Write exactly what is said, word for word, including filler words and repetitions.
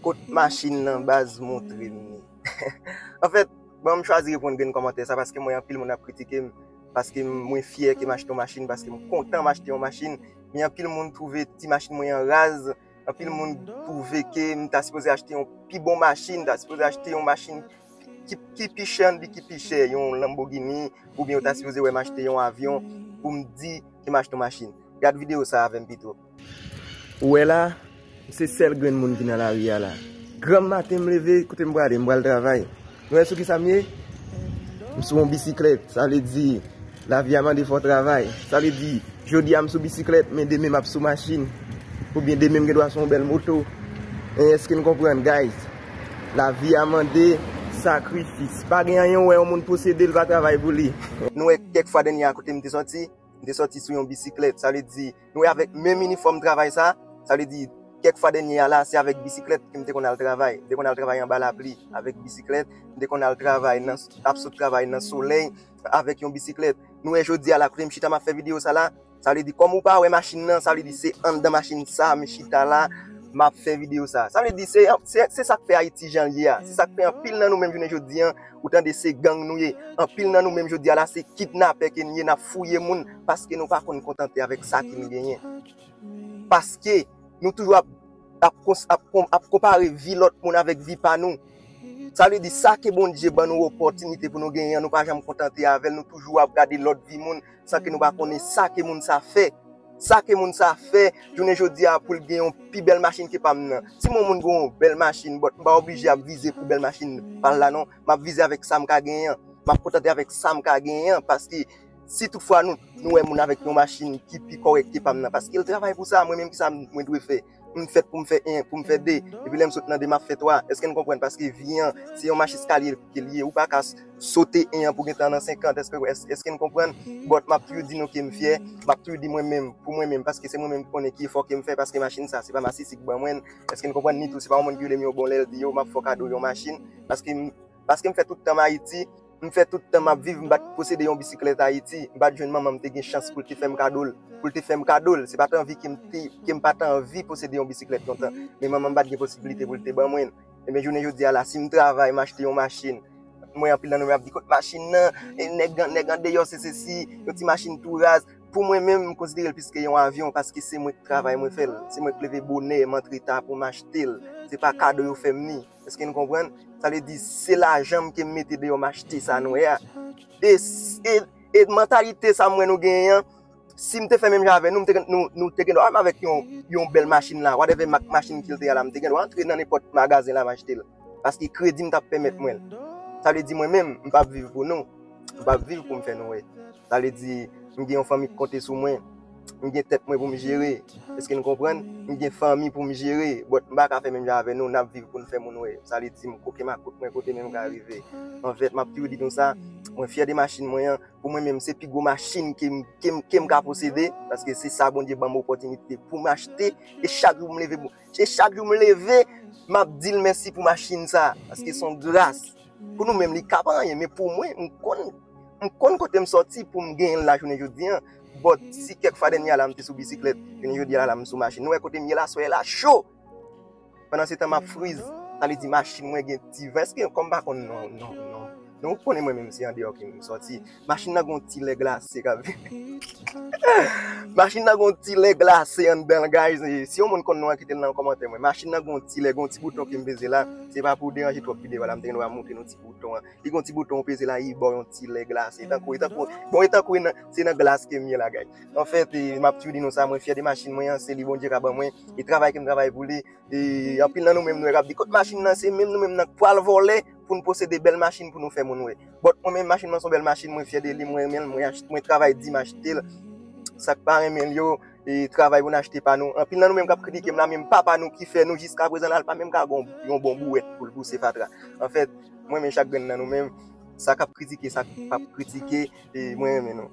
Kot machin nan baz, montre m li. Anfèt, bon, m chwazi reponn grenn kòmantè sa paske m wè anpil moun ap kritike m, paske m, mwen fyè ke m achte yon machin, paske m kontan m achte yon machin. Men anpil moun twouve ti machin mwen an raz, anpil moun twouve ke m ta sipoze achte yon pi bon machin, ta sipoze achte yon machin ki, ki pi chè, ann di ki pi chè, yon Lamborghini, oubyen yo ta sipoze wè m achte yon avyon pou m di ke m achte yon machin. Gad videyo sa avè m pito. Ou wè la, m se sèl grenn moun ki nan lari a la. Granm maten m leve, kote m prale, m pral travay. Nou wè sou ki sa m ye? M sou yon bisiklèt, sa vle di lavi a mande fò w travay. Sa vle di, jodi a m sou bisiklèt, men demen m ap sou machin. Oubyen demen m gen dwa sou yon bèl moto. E èske n konprann, guys? Lavi a mande sakrifis. Pa gen anyen w wè yon moun posede, l pa travay pou li. Nou wè kèk fwa dènye a kote m te sòti, m te sòti sou yon bisiklèt. Sa vle di, nou wè avèk menm inifòm travay sa, sa vle di, kèk fwa dènye a la, se avèk bisiklèt ke m te konn al travay. M te konn al travay anba lapli avèk bisiklèt. M te konn al travay nan, ap sot travay nan solèy avèk yon bisiklèt. Nou wè jodi a la, kote m chita m ap fè videyo sa la, sa vle di, kòm ou pa wè machin nan, sa vle di se anndan machin sa m chita la, m ap fè videyo sa. Sa vle di se, se, se sa k fè Ayiti jan l ye a. Se sa k fè anpil nan nou menm jounen jodi a, ou tande se gang nou ye. Anpil nan nou menm jodi a la, se kidnapè ke n ye, n ap fouye moun paske nou pa konn kontante avèk sa ke n genyen. Paske nou toujou ap, ap, kons- ap, kon- ap konpare vi lòt moun avèk vi pa nou. Sa vle di sa ke Bondye ban nou opòtinite pou nou genyen an, nou pa janm kontante avè l, nou toujou ap gade lòt vi moun san ke nou pa konnen sa ke moun sa fè. Sa ke moun sa fè, jounen jodi a pou l gen yon pi bèl machin ke pa m nan. Si m wè yon moun gen yon bèl machin, but m pa oblije ap vize pou bèl machin pa l la non. M ap vize avèk sa m ka genyen an. M ap kontante avèk sa m ka genyen an, paske si toutfwa nou, nou wè moun avèk yon machin ki pi kòrèk ke pa m nan, paske l travay pou sa, mwen menm ki sa m- mwen dwe fè? M fèt pou m fè en, pou m fè de. Epi lè m sot nan de, m ap fè twa. Èske n konprann? Paske vi an, se yon mach eskalye ke l ye. Ou pa ka s- sote en an pou gentan nan senkant. Èske, èske, èske n konprann? But m ap toujou di nou ke m fyè. M ap toujou di mwen menm, pou mwen menm, paske se mwen menm ki konnen ki efò ke m fè, paske machin sa, se pa masisi k ban mwen l. Èske n konprann? Ni tou, se pa yon moun ki rele m yon bon lè l di, yo, m ap fè w kado yon machin. Paske m, paske m fè tout tan m Ayiti, m fè tout tan m ap viv, m pa t posede yon bisiklèt Ayiti. M pa t jwenn manman m te gen chans pou l te fè m kado l. Pou l te fè m kado l. Se pa t anvi ke m te, ke m pa t anvi posede yon bisiklèt lontan. Men manman m pa t gen posibilite pou l te ban mwen l. Ebyen, jounen jodi a la, si m travay, m achte yon machin, mwen anpil nan nou menm ap di, "Kot machin nan? E nèg, nèg andeyò, se sesi, yon ti machin tou raz." Pou mwen menm, m konsidere l plis ke yon avyon, paske se mwen k travay, mwen fè l. Se mwen k leve bonè, m antre ta pou m achte l. Se pa kado yo fè m ni. Èske n konprann? Sa vle di, se lajan m ke m mete deyò m achte sa nou wè a. E, e, e mantalite sa m wè nou genyen an, si m te fè menm jan avè nou, m te, nou, nou te gen dwa, menm avèk yon, yon bèl machin la, whatever mak machin ke l te ye a la, m te gen dwa antre nan nenpòt magazen la, m achte l. Paske kredi m t ap pèmèt mwen l. Sa vle di, mwen menm, m p ap viv pou nou. M p ap viv pou m fè nou wè. Sa vle di, m gen yon fanmi k konte sou mwen. M gen tèt mwen pou m jere. Èske n konprann? M gen fanmi pou m jere. But m pa ka fè menm jan avè nou, n ap viv pou n fè moun wè. Sa vle di, m koke makout mwen kote men m ka rive. Anfèt, m ap toujou di nou sa, mwen fyè de machin mwen an. Pou mwen menm, se pi gwo machin ke m, ke m, ke m ka posede. Paske se sa Bondye ban m opòtinite pou m achte. E chak jou m leve, e chak jou m leve, m ap di l mèsi pou machin sa. Paske se yon gras. Pou nou menm, li ka pa anyen, men pou mwen, m konn, m konn kote m sòti pou m genyen l la jounen jodi an. But si kèk fwa dènye a la, m te sou bisiklèt, jounen jodi a la, m sou machin. Nou wè kote m ye la, solèy la cho. Pandan se tan, m ap friz. Sa vle di machin mwen gen ti van. Èske kòm m pa konn non, non, non. Non, ou konnen mwen menm se andeyò ke m sòti. Machin nan gon ti lè glase k ap vini. Machin nan gon ti lè glase anndan l, guys. E si yon moun konn non an, kite l nan kòmantè mwen. Machin nan gon ti lè, gon ti bouton ke m peze la. Se pa pou deranje twòp videyo a la, m te gen dwa montre nou ti bouton an. Li gon ti bouton ou peze la, li ba w yon ti lè glase. E tankou, e tankou, bon, e tankou e nan, se nan glas ke m ye la, guys. Anfèt, e, m ap toujou di nou sa, mwen fyè de machin mwen an, se li Bondye ka ban mwen. E travay ke m travay pou li. E anpil nan nou menm nou wè k ap di, "Kot machin nan?" Se menm nou menm nan k pral vòlè pou n posede bèl machin pou nou fè moun wè. But mwen menm, machin mwen se yon bèl machin, mwen fyè de li, mwen renmen l, mwen ach- mwen travay di m achte l. Sa k pa renmen l yo, e travay pou n achte pa nou. Anpil nan nou menm k ap kritike m la, menm pa pa nou ki fè nou jiskaprezan la, l pa menm ka gon yon bon bouwèt pou l bouse fatra. Anfèt, mwen renmen chak grenn nan nou menm. Sa k ap kritike, sa k p ap kritike, e mwen renmen nou.